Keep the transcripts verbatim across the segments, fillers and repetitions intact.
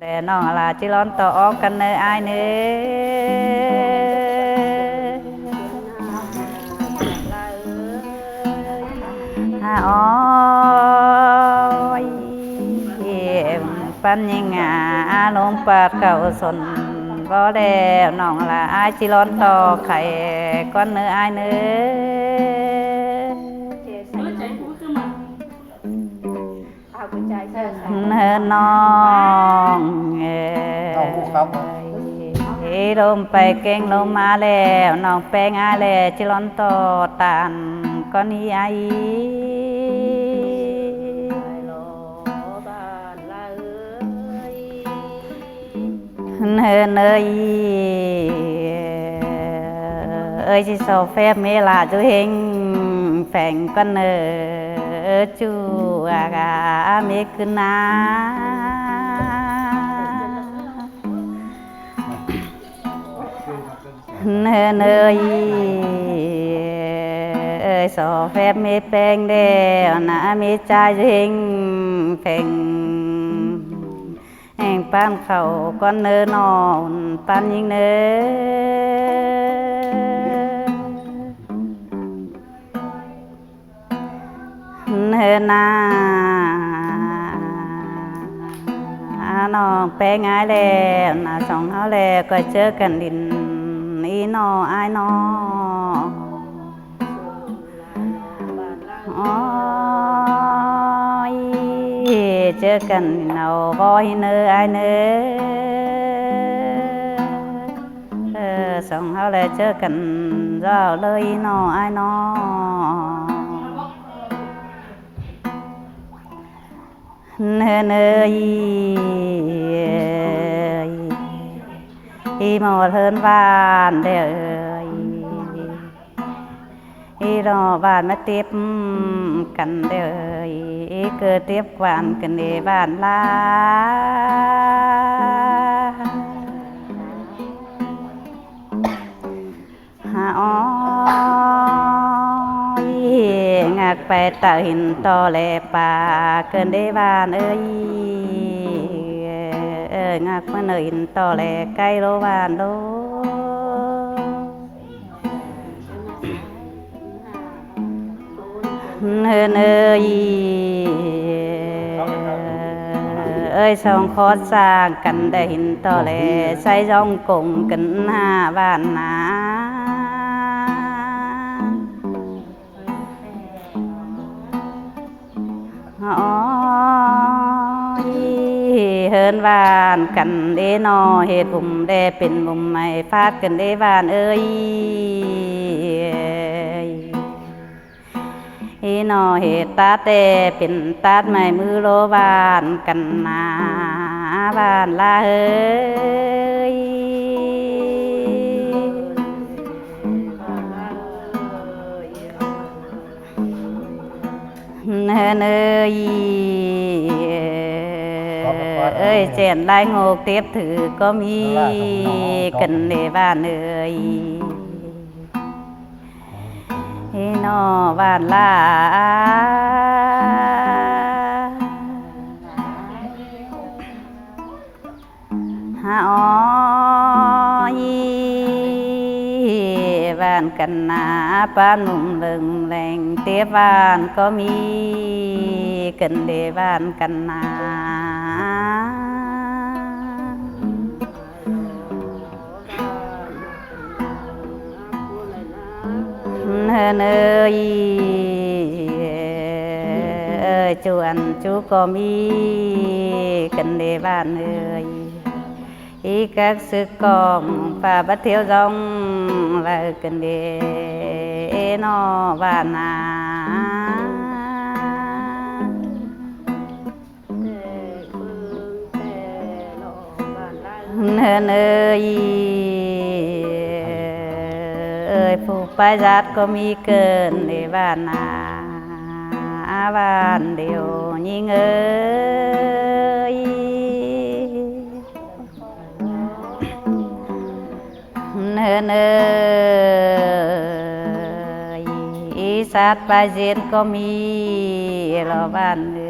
Đe ꞌnọng lả ꞌchí ꞌlón ꞌtọ ók căn ꞌnớ ải ꞌnớ. Hả ói, ꞌpắn ꞌnhính a, ꞌlống pát khảu sôn báu đeo, ꞌnọng lả ải ꞌchí ꞌlón ꞌtọ khay căn ꞌnớ ải ꞌnớ. Hơ ꞌnọng ơi, ꞌlốm pay kéng ꞌlốm ải ꞌlẹo, ꞌnọng ꞌpéng ải ꞌlẹo ꞌchí ꞌlón ꞌtọ ꞌtan căn ꞌnớ ải. Hơ ꞌnớ ơi, ơi ꞌchí so phép ꞌmí lả dú ꞌhêng pheng căn ꞌnớ, ơ ꞌchu a, a ꞌmí ꞌcứn a. Hơ ꞌnớ ơi, ơi so phép ꞌmí ꞌpéng đeo ꞌnớ, ꞌmí ꞌchái dú ꞌhêng pheng. ꞌHéng ꞌpắn khảu căn ꞌnớ ꞌnọng, ꞌpắn ꞌnhính ꞌnớ. Hơ ꞌnọng a, ꞌnọng ꞌpéng ải ꞌlẹo ꞌnớ, song ꞌháu ꞌlẹo ꞌcọ ꞌchớ căn đin, ꞌí ꞌnọng ải ꞌnọng. Ói, ꞌchớ căn đin au ꞌvoi ꞌnớ ải ꞌnớ. Ơ, song ꞌháu ꞌlẹo ꞌchớ căn dú ꞌlới ꞌnọng ải ꞌnọng. Hơ ꞌnớ ơi, ꞌí ꞌmo ꞌhướn ꞌván đeo ơi, ꞌí ꞌnọng ꞌván ꞌmá tiếp căn đeo ơi, ꞌí ꞌcọ tiếp ꞌván căn đé ꞌván ꞌlạ. Hả ói, ngắc pay ꞌtạu hên ꞌto ꞌlẹ pá căn đé ꞌván ơi. Ơ, ngắc ꞌmá ꞌnớ hên ꞌto ꞌlẹ cáy ꞌlố ꞌván ꞌlố. Hơ ꞌnớ ơi, ơi song khót sang căn đé hên ꞌto ꞌlẹ, ꞌsáy dong công căn hả ꞌván ꞌnớ. Ói, ꞌhướn ꞌván căn đé ꞌnọng, hệt bum đé pên bum ꞌmạy, phát căn đé ꞌván ơi. ꞌI ꞌnọng hệt tát đé pên tát ꞌmạy, ꞌmứ ꞌlố ꞌván căn ꞌnớ, ꞌván ꞌlạ ơi. Hơ ꞌnớ ơi, ơi ꞌchén lai ngốc tiếp thứ ꞌcọ ꞌmí căn đé ꞌván ơi. ꞌI ꞌnọng ꞌván ꞌlạ. Hả ói, ꞌván căn ꞌnớ, ꞌpán ꞌnum ꞌlớng ꞌleng, tiếp ꞌván ꞌcọ ꞌmí căn đé ꞌván căn ꞌnớ. Hơ ꞌnớ ơi, ơi ꞌchu ăn ꞌchu ꞌcọ ꞌmí căn đé ꞌván ơi. ꞌI các sư con pá bắt thiếu dòng ꞌlạ căn đé ꞌnọng ꞌván ꞌnớ. Hơ ꞌnớ ơi, ơi phủ pá dát ꞌcọ ꞌmí căn đé ꞌván ꞌnớ, ꞌván điêu ꞌnhính ơi. Hơ ꞌnớ ơi, ꞌí sắt pá ꞌdiến ꞌcọ ꞌmí ꞌló ꞌván ơi.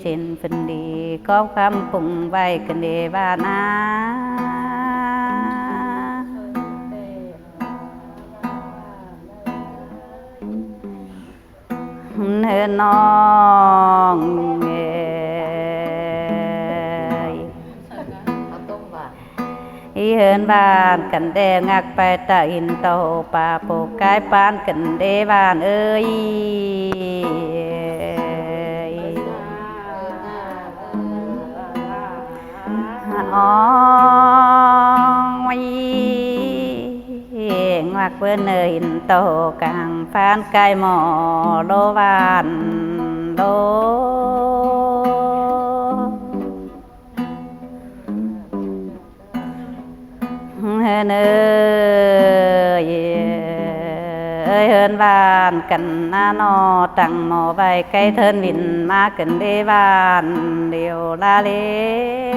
Chên phun đi cóp khăm pung vảy kưn đé ꞌván a. ꞌNọng ơi. Í ꞌhướn ꞌván căn đé ngắc pay ta in tâu pa pô cai pán căn đé ꞌván ơi. Ôi, ngắc bươn ơi in tâu cang pán cai ꞌmo lô ꞌván lô. ꞌHướn ơi, ơi ꞌhướn ꞌván căn a ꞌnọ, tăng ꞌmo vảy cai thớn vin ꞌmá căn đé ꞌván điêu ꞌla ꞌlế.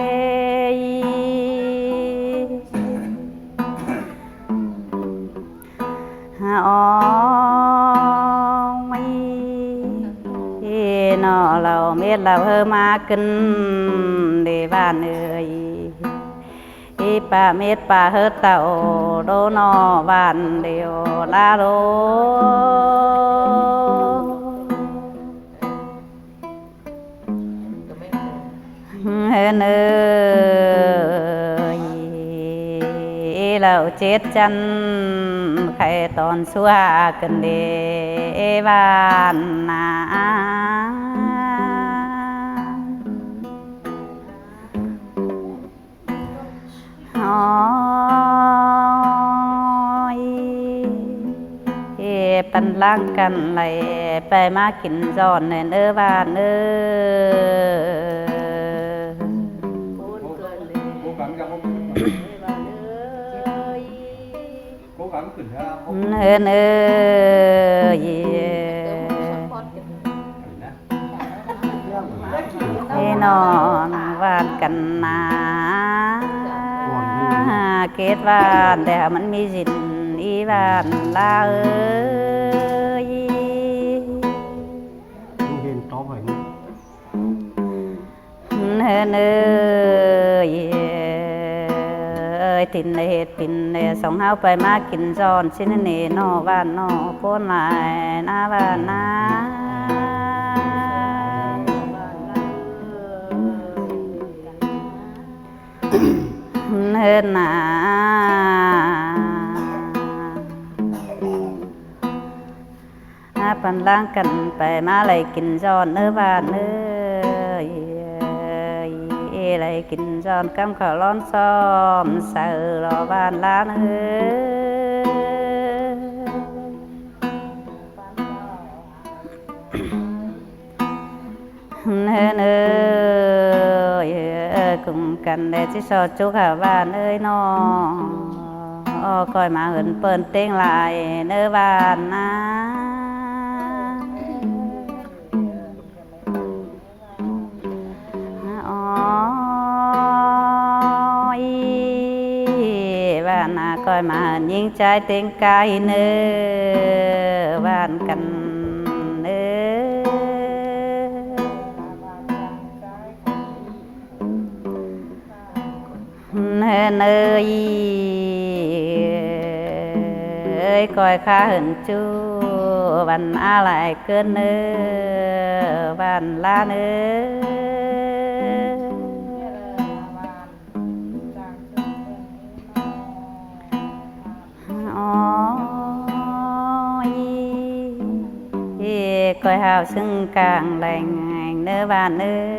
Ôi, ꞌnọ ꞌlẹo mết ꞌlẹo ꞌhứ ꞌmá căn đé ꞌván ơi. Í pa mết pa ꞌhứ tau đô ꞌnọ ꞌván điêu ꞌla đô. ꞌHướn ơi, ꞌlẹo chết chăn khay ton sua căn đé ꞌván a. Ôi, păn lăng căn đảy pay ꞌmá kin ꞌdọn ꞌnớ ꞌván ơi. ꞌHướn ơi. Ê, ꞌnọ ꞌván căn a. Kết ꞌván đé măn ꞌmí ꞌdịn í ꞌván ꞌla ơi. ꞌHướn ơi, ơi, tin đảy hết pin đảy song ꞌháu pay ꞌmá kin ꞌdọn ꞌsịn ꞌnị ꞌnọ ꞌván ꞌnọ ꞌpốn lai ꞌná ꞌván ꞌná. ꞌHướn a. Păn lăng căn pay ꞌmá đảy kin ꞌdọn ꞌnớ ꞌván ơi. Đảy kin ꞌdọn cắm khảu ꞌlón sóm saư lo ꞌván ꞌla ơi. ꞌHướn ơi, ơ, ơ, ơ, ꞌcum căn đé ꞌchí so chúc hả ꞌván ơi ꞌnọ. Ơ, ꞌcoi ꞌmá ꞌhướn ꞌpơn ꞌtếng lai ꞌnớ ꞌván a. Ôi, ꞌván a, ꞌcoi ꞌmá ꞌhướn ꞌnhính ꞌchái ꞌtếng cai ꞌnớ ꞌván căn ơ. ꞌHướn ơi, ơi, ꞌcoi khá ꞌhướn ꞌchu ꞌván a lai ꞌcứn ꞌnớ ꞌván ꞌla ꞌnớ. Ôi, ơi, ꞌcoi hảư ꞌsướng cang leng ꞌnớ ꞌván ơi.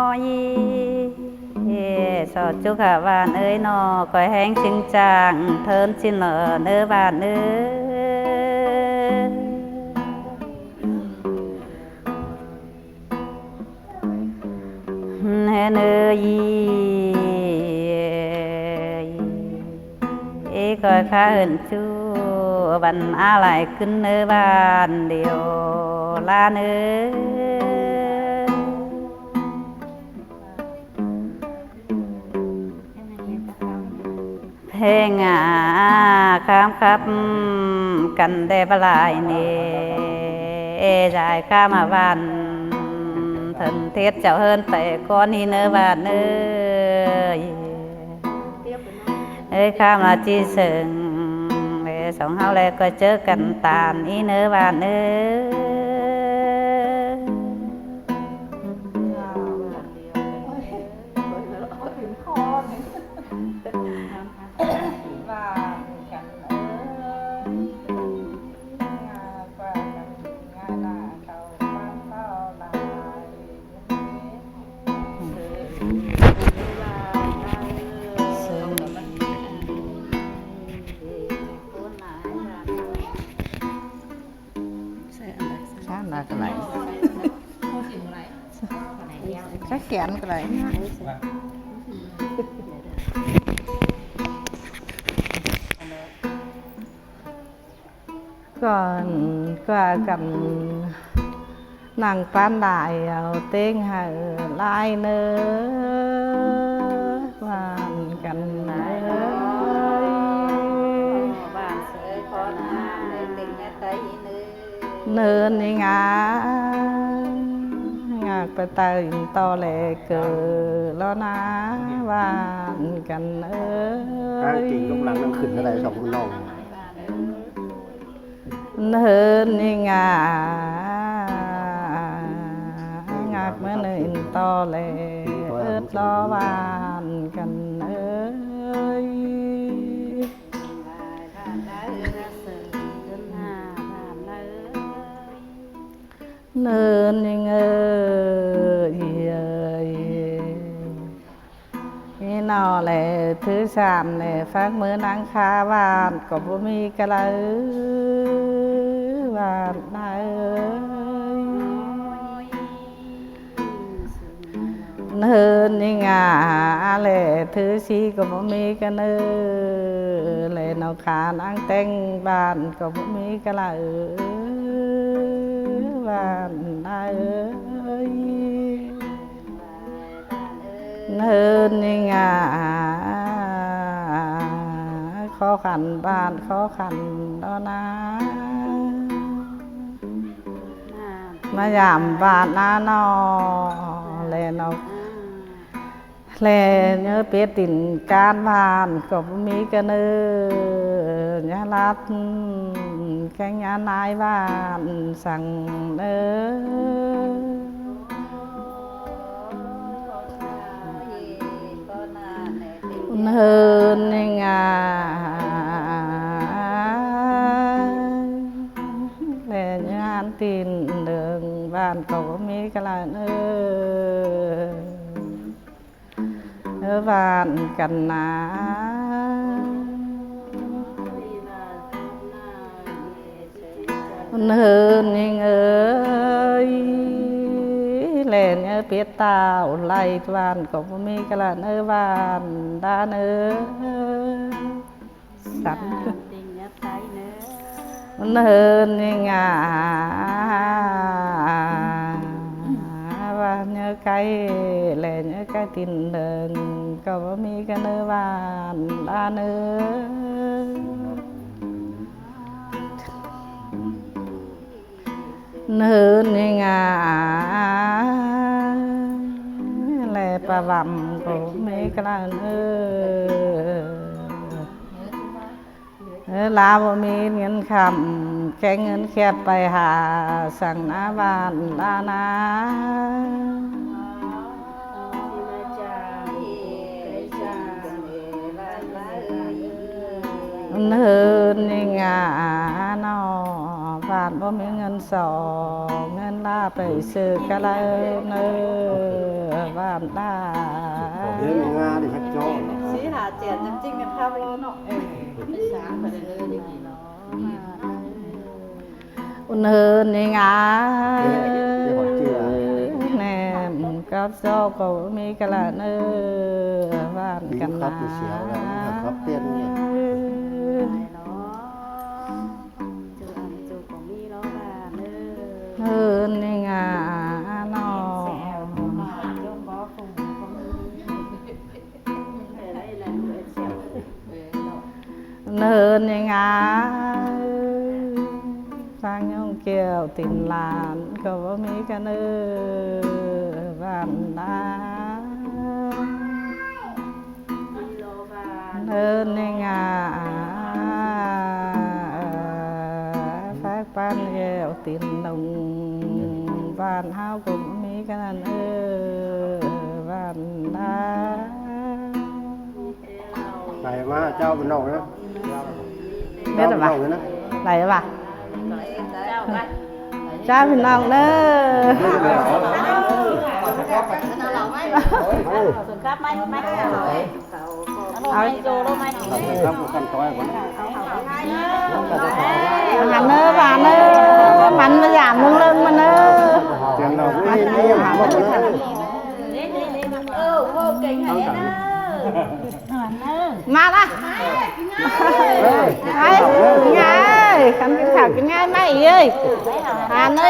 Ôi, so chúc hả ꞌván ơi ꞌnọ, ꞌcoi ꞌhéng ꞌsướng cang thớn ꞌsịn lỏ ꞌnớ ꞌván ơi. ꞌHướn ơi, ơi, ơi, ꞌcoi khá ꞌhướn ꞌchu ꞌván a lai ꞌcứn ꞌnớ ꞌván điêu ꞌla ꞌnớ. Hê ngả khám khắp căn đe bá lai nê, ê dại khám a van, thân thiết chào hơn phải con hi nơ bạn ơi. Ê khám là chi sừng, ê sống hao lẹ có chớ căn tàn hi nơ bạn ơi. Sá nả cái này. Chắc chắn cái này. Còn qua căn năng pán đại ao tiếng hại lai nơ, hoàn căn ơi. Nơ ni ngả, ngạc pa tơi to lẹ cờ lo ná, hoàn căn ơi. Cái kính lúc lắng đang khửn cái này, dòng con nòng. Nơ ni ngả, ngạc mơ nơ in to lẹ ớt lo, hoàn căn ơi. Nơ ni ngơi ơi. Ni nọ lẹ thứ sám lẹ phác mơ nắng khá, bạn có bố mi cả lơ, bạn ơi. Nơ ni ngả lẹ thứ si có bố mi cả nơ, lẹ nó khá năng têng, bạn có bố mi cả lơ, bạn ơi. Nơ ni ngả khó khăn, bạn khó khăn đó ná. Mà dám bạn ná nó lẹ nó. Lẹ nhớ biết tin can, bạn có bố mi cả nơ, nhá lát cái nhá nai bạn sẵn nơ. Hơn ngà lẹ nhắn tin đường, bạn có bố mi cả lơ nơ. Ơ, bạn căn ná. Hơn ni ngơi lẹ nhớ biết tao lai, bạn có bố mi cả lơ nơ, bạn đã nơ. Sắm. Hơn ni ngả, và nhớ cái lẹ nhớ cái tin đừng, có bố mi cả nơ, bạn đã nơ. Hơn ni ngả lẹ pa văm có bố mi cả lơ nơ. Ơ, lá bố mi ngân khăm, cái ngân khép bài hà, sẵn ná bạn lá ná. Hơn ni ngả nó, bạn bố mi ngân sổ, ngân lá bài sư cả lơ nơ, bạn lá. Bỏ đi ngà đi hát cho. Sĩ hà chén nhắm chinh ngân khắp luôn nó. Sáng mà để đi nghỉ nó. Ôn hơn ni ngả. Nè, cắp so có mi cả lơ nơ, bạn căn ná. Khắp thì xéo là khắp tiền nhỉ. Hơn ni ngả nó. Ơ, เนินยังไง ฟังยองแก้วตินหลานก็บ่มีกันเออบ้านนา เนินยังไง ฟักปันแก้วตินลง บ้านเฮาก็บ่มีกันเออบ้านนา ไหนมาเจ้าเป็นน้องนะ เม็ดอะวะ เจ้าเป็นน้องนะ ไหนวะ เจ้าพี่น้องเด้อ เอา เอา ครับ ขั้นตอนก่อน หวานเด้อ หวานเด้อ มันมาหยามเรื่องๆ มาเด้อ เสียงเราไม่เงียบมากเลย มาละ ไป ไง คันกินข้าวกินง่ายไหมเอ้ย หวานเอ้ย